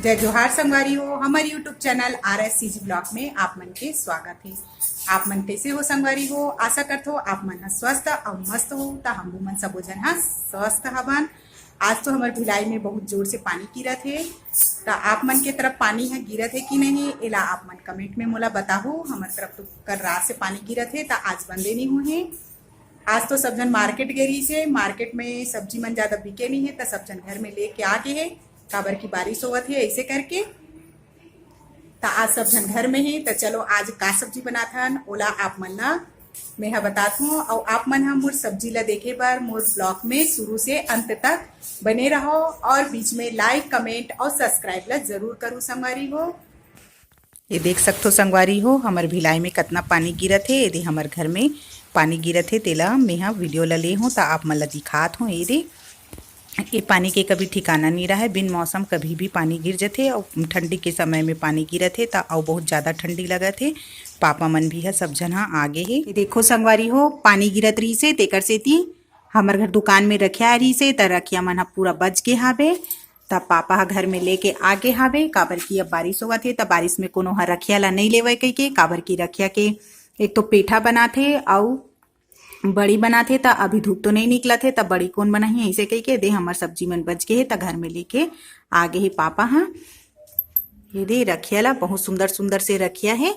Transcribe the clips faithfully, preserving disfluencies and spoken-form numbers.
जय जोहार संगवारी हो, हमर YouTube channel R S C G blog में आप मन के स्वागत है। आप मन कैसे हो संगवारी हो? आशा करथो आप मन ह स्वस्थ अउ मस्त हो। त हमू मन सबो जन ह स्वस्थ हवन। आज तो हमर भिलाई में बहुत जोर से पानी गिरत हे, त आप मन के तरफ पानी ह गिरत हे कि नहीं, एला आप मन कमेंट में मोला बताहू। हमर तरफ तो कल रात से पानी गिरत हे, त आज बंदे नहीं हुए हे। आज तो सब झन मार्केट गे रहिस हे, मार्केट में सब्जी मन ज्यादा बिके नहीं हे, त सब झन घर में लेके आ गे हे, काबर की बारिश होवत हे, ऐसे करके। त आज सब झन घर में हे, त चलो आज का सब्जी बनाथन, ओला आप मन ला मेहा बतात हूँ। अउ आप मन ह मोर सब्जी ला देखे बर मोर ब्लॉग में शुरू से अंत तक बने रहो और बीच में लाइक, कमेंट और सब्सक्राइब ला जरूर करू संगवारी हो। ये देख सकथो संगवारी हो, हमर भिलाई में कतना पानी गिरत हे। ये दे हमर घर में पानी गिरत हे, तेला मेहा वीडियो ला ले हूँ, त आप मन ला दिखात हूँ। ये दे, ये पानी के कभी ठिकाना नहीं रहा है, बिन मौसम कभी भी पानी गिर जथे। और ठंडी के समय में पानी गिरत हे, त अउ बहुत ज्यादा ठंडी लगत हे। पापा मन भी ह, सब झन ह आगे हे। ये देखो संगवारी हो, पानी गिरत रहिस हे, तेकर सेती हमर घर दुकान में रखिया रहिस हे, त रखिया मन ह पूरा बच गे हावे। त पापा ह घर में लेके आगे हावे, काबर कि अब बारिश होवत हे, त बारिश में कोनो ह रखिया ला नहीं लेवय कहिके, काबर कि रखिया के एक तो पेठा बनाथे अउ बड़ी बनाथे, त अभी धूप तो नहीं निकलत हे, त बड़ी कोन बनाही, ऐसे कहिके दे हमर सब्जी मन बच गे हे, त घर में लेके आ गे हे पापा ह। ये दे रखिया ला, बहुत सुंदर सुंदर से रखिया हे।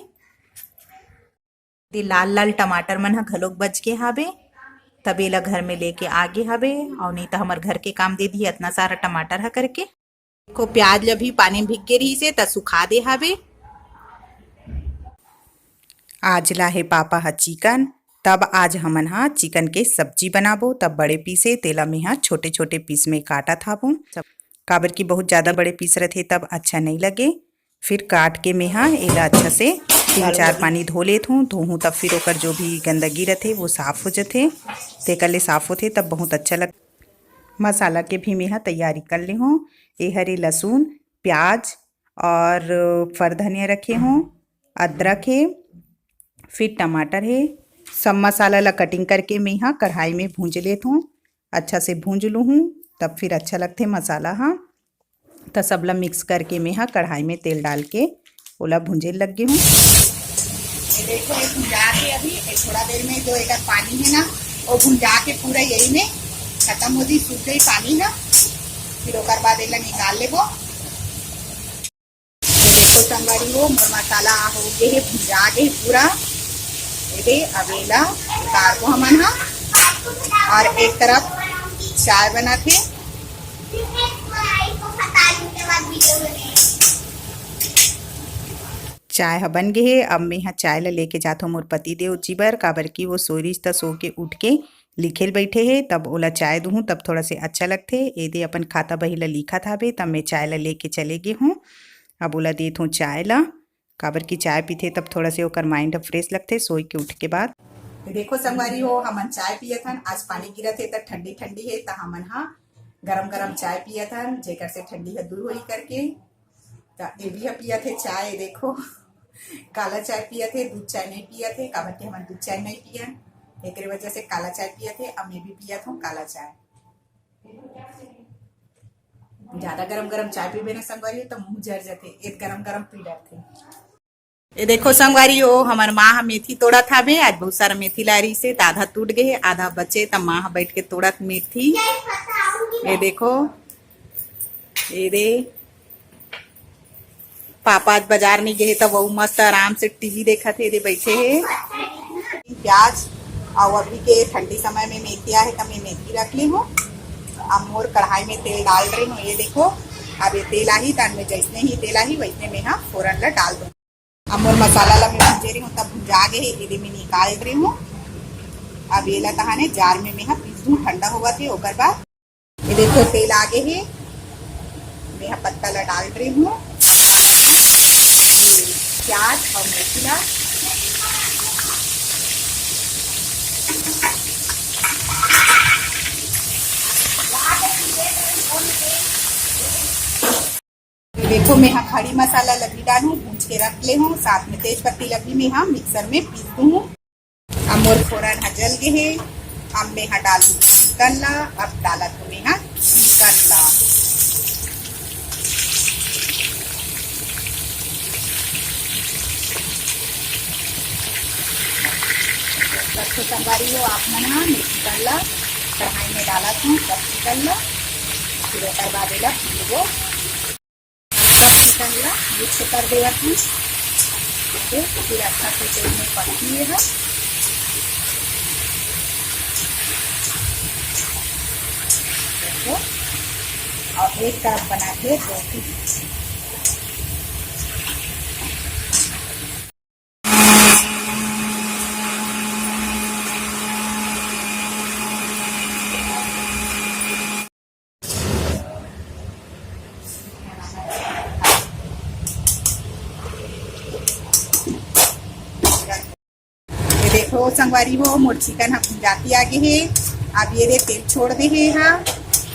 दे लाल लाल टमाटर मन ह घलोक बच गे हावे, तब एला घर में लेके आ गे हावे, अउ नहीं त हमर घर के काम दे दिही अतना सारा टमाटर ह करके। देखो प्याज ल भी पानी में भीग गे रहिस हे, त सुखा दे हावे। आज ला हे पापा ह चिकन, तब आज हमन ह चिकन के सब्जी बनाबो। तब बड़े पीस हे, तेला मेहा छोटे छोटे पीस में काटत हाबो, काबर कि बहुत ज्यादा बड़े पीस रथे तब अच्छा नहीं लगे। फिर काट के मेहा एला अच्छा से तीन चार पानी धो लेत हूँ, धोहूँ तब फिर ओकर जो भी गंदगी रथे वो साफ हो जथे, तेकर ले साफ होथे तब बहुत अच्छा लग। मसाला के भी मेहा तैयारी कर ले हूँ। ये हरे लहसुन, प्याज और फर धनिया रखे हूँ, अदरक हे, फिर टमाटर हे। सब मसाला ला कटिंग करके मेहा कढ़ाई में भूंज लेत हूँ। अच्छा से भूंज लूहूँ, तब फिर अच्छा लगथे मसाला ह। त सबला मिक्स करके मेहा कढ़ाई में तेल डाल के ओला भूंजे लग गे हूँ। ये देखो, ये भुंजा के अभी ये थोड़ा देर में जो एकर पानी है ना, वो भुंजा के पूरा यही में खत्म हो जी, सूख गई पानी ना। फिर ओकर बाद एला निकाल लेबो। ये देखो संगवारी हो, मोर मसाला हो गे हे, भुंजा गे हे पूरा। ये दे, अब एला उतारबो हमन हा। और एक तरफ चाय बनाथे। चाय ह बन गे हे। अब मेंहा चाय ल लेके जाथों मोर पति देव जी बर, काबर कि वो सोय रिहिस त सो के उठ के लिखे ल बइठे हे, तब ओला चाय दूहूँ, तब थोड़ा से अच्छा लगथे। ए दे अपन खाता बही ल लिखत हावे, तब मैं चाय ल लेके चले गे हूँ। अब ओला देत हूँ चाय ल, काबर कि चाय पीथे तब थोड़ा से ओकर माइंड ह फ्रेश लगथे सोय के उठ के बाद। तो देखो संगवारी हो, हमन चाय पियत हन, आज पानी गिरत हे त ठंडी ठंडी हे, त हमन ह गरम गरम चाय पियत हन, जेकर से ठंडी ह दूर होही करके। त ए भी ह पियत हे चाय, देखो काला चाय पियत हे, दूध चाय नहीं पियत हे, काबर कि हमन दूध चाय नहीं पियन, एकरे वजह से काला चाय पियत हे। अब मैं भी पियत हूँ काला चाय। ज्यादा गरम गरम चाय पीबे ना संगवारी हो, त मुंह जर जथे, एत गरम गरम पी डरथे। ए देखो संगवारी हो, हमर माँ ह मेथी तोड़त हावे। आज बहुत सारा मेथी लाय रिहिस हे, त आधा टूट गे हे, आधा बचे, त माँ ह बैठ के तोड़त मेथी। ए देखो, ए दे, पापा आज बाजार नहीं गे हे, त वो मस्त आराम से टीवी देखत हे, ए दे बैठे हे। प्याज, अउ अभी के ठंडी समय में मेथी आहे, त मैं मेथी रख ली हूँ। अब मोर कढ़ाई में तेल डाल रही हूँ, ये देखो, अब ये तेल आही, त मैं जैसने ही तेल आही, वैसने में हम फोरन ला डाल दूँ। अब मोर मसाला ला मैं भूंजे रही हूँ, तब भुंजा गे हे, एदे मैं निकाल रही हूँ। अब एला तहाने जार में मैं हा पीस दूँ, ठंडा होवत हे, ओकर बाद ये देखो तेल आ गे हे, मैं हा पत्ता ला डाल रही हूँ, प्याज और मेथी ला। ये देखो, मैं हा खड़ी मसाला ला भी डालूँ, भूंज के रख ले हूँ, साथ में तेज पत्ती ला भी मैं हा मिक्सर में पीस दूँ। अब मोर फोरन हा जल गे हे, अब मैं हा डालूँ चिकन ला। अब डालत हूँ मैं हा चिकन ला। तो संगवारी हो, आप मन ह चिकन ला कढ़ाई में डालत हूँ, सब चिकन ला। फिर ओकर बाद एला भूनबो। सब चिकन ला मिक्स कर देवत हूँ। फिर अच्छा से तेल में पकही है। देखो, और एक तरफ बना के दो। ये देखो संगवारी हो, मोर चिकन ह भुंजाती आगे हे। अब ये दे तेल छोड़ दे हे हा।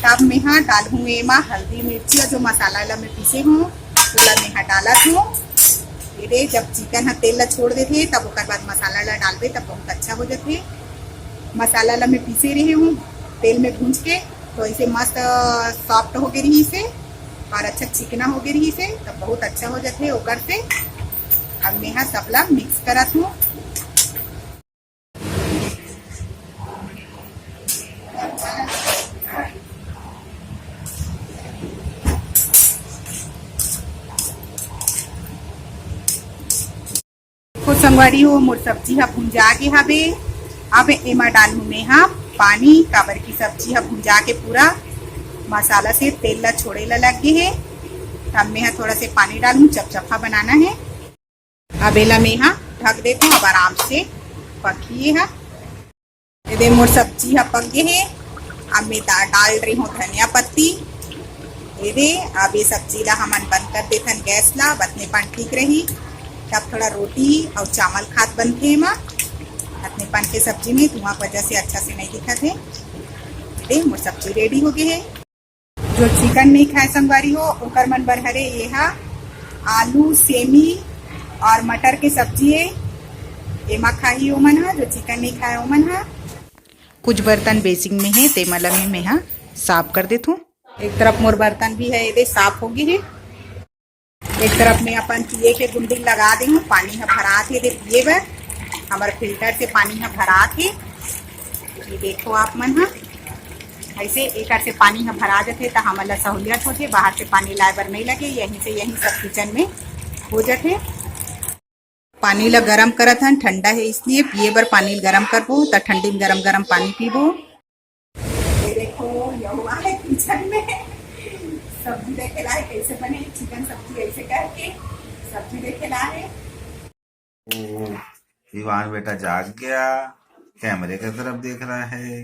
तब मैं हा डालहूँ एमा हल्दी मिर्ची और जो मसाला ला मैं पीसे हूँ, ओला मैं हा डालत हूँ। ये दे, जब चिकन ह तेल ला छोड़ देथे, तब ओकर बाद मसाला ला डालबे, तब बहुत अच्छा हो जाथे। मसाला ला मैं पीसे रहे हूँ तेल में भूंज के, तो ऐसे मस्त सॉफ्ट हो गए रही से और अच्छा चिकना हो गए रही से, तब बहुत अच्छा हो जाथे। ओकर से अब मैं हा सबला मिक्स करत हूँ। तो संगवारी हो, मोर सब्जी ह भुंजा गे हवे। अब एमा डालहूँ मैं हा पानी, काबर की सब्जी ह भुंजा के पूरा मसाला से तेल ला छोड़े ला लग गे हे। तब मैं हा थोड़ा से पानी डालहूँ, चपचपा बनाना है। अब एला मैं हा ढक देत हूँ, अब आराम से पकही हा। ये दे, मोर सब्जी ह पक गे हे। अब मैं दा-, डाल रही हूँ धनिया पत्ती। ये दे, अब ये सब्जी ला हमन बंद कर देथन गैस ला, बतने पान ठीक रही। तब थोड़ा रोटी और चावल खात बनथे एमा। बतने पान के सब्जी में धुआं के वजह से अच्छा से नहीं दिखत हे। ये दे, मोर सब्जी रेडी हो गए हे। जो चिकन नहीं खाए संगवारी हो, ओकर मन बर हरे ये हा आलू, सेमी और मटर के सब्जी है। एमा खाही ओमन हा, जो चिकन नहीं खाए ओमन हा। कुछ बर्तन बेसिन में हे, तेमा ला मैं हा साफ कर देथूं। एक तरफ मोर बर्तन भी है, ये दे साफ होगी है। एक तरफ में अपन पिए के गुंडी लगा दे हूँ, पानी ह भरात हे दे पिए बर। हमर फिल्टर से पानी ह भरात हे। ये देखो आप मन ह, ऐसे एकर से पानी ह भरा जथे, त हमन ला सहूलियत होथे, बाहर से पानी लाए बर नहीं लगे, यहीं से यहीं सब किचन में हो जथे। पानी ला गरम करत हन, ठंडा है इसलिए पिए बर पानी ला गरम करबो, त ठंडी में गरम गरम पानी पीबो। ये देखो, ये हुआ है किचन में, सब्जी देखे ला है, कैसे बने चिकन सब्जी, ऐसे करके सब्जी देखे ला है। ओ, ईवान बेटा जाग गया, कैमरे की तरफ देख रहा है,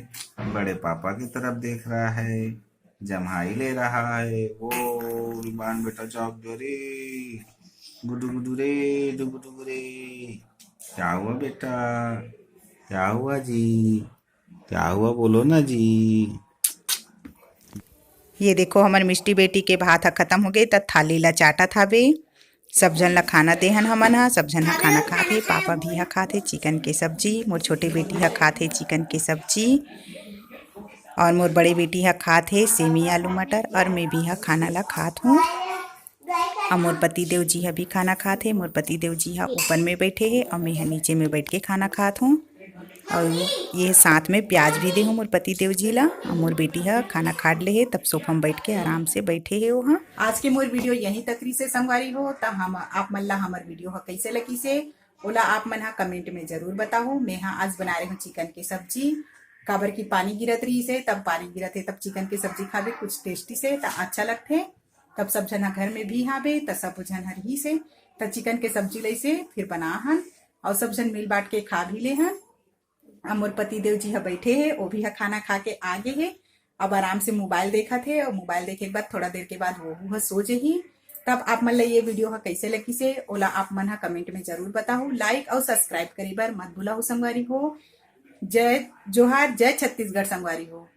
बड़े पापा की तरफ देख रहा है, जम्हाई ले रहा है। ओ, ईवान बेटा जाग गया रे, गुडू गुडू रे, डुगु डुगु रे। क्या हुआ बेटा, क्या हुआ जी? क्या हुआ, बोलो ना जी। ये देखो, हमर मिष्टी बेटी के भात ह खत्म हो गए, त थाली ला चाटत हावे। सब झन ला खाना देहन हमन ह, सब झन ह खाना खात हे। पापा भी ह खात हे चिकन के सब्जी, मोर छोटे बेटी ह खात हे चिकन के सब्जी, और मोर बड़े बेटी ह खात हे सेमी आलू मटर, और मैं भी ह खाना ला खात हूँ। अउ मोर पति देव जी ह भी खाना खात हे। मोर पति देव जी ह ऊपर में बैठे हे अउ मैं ह नीचे में बैठ के खाना खात हूँ। अउ ये साथ में प्याज भी दे हूँ मोर पति देव जी ला। अउ मोर बेटी ह खाना खा ले हे, तब सोफा में बैठ के आराम से बैठे हे ओहा। आज के मोर वीडियो यहीं तक रहिसे संगवारी हो। त हम आप मन ला हमर वीडियो ह कैसे लगिसे, ओला आप मन ह कमेंट में जरूर बताहू। मैं ह आज बना रहे हूँ चिकन के सब्जी, काबर की पानी गिरत रहिसे, तब पानी गिरत हे, तब चिकन के सब्जी खाबे कुछ टेस्टी से त अच्छा लगथे। तब सब झन ह घर में भी हाबे, त सब झन ह रहिसे, त चिकन के सब्जी लइसे, फिर बना हन, अउ सब झन मिल बांट के खा भी ले हन। अब मोर पति देव जी ह बैठे हे, वो भी ह खाना खा के आ गे हे। अब आराम से मोबाइल देखत हे, अउ मोबाइल देखे के बाद थोड़ा देर के बाद वो ह सो जही। तब आप मन ला ये वीडियो ह कैसे लगिसे, ओला आप मन ह कमेंट में जरूर बताहू। लाइक अउ सब्सक्राइब करे बर मत भूलहू संगवारी हो। जय जोहार, जय छत्तीसगढ़ संगवारी हो।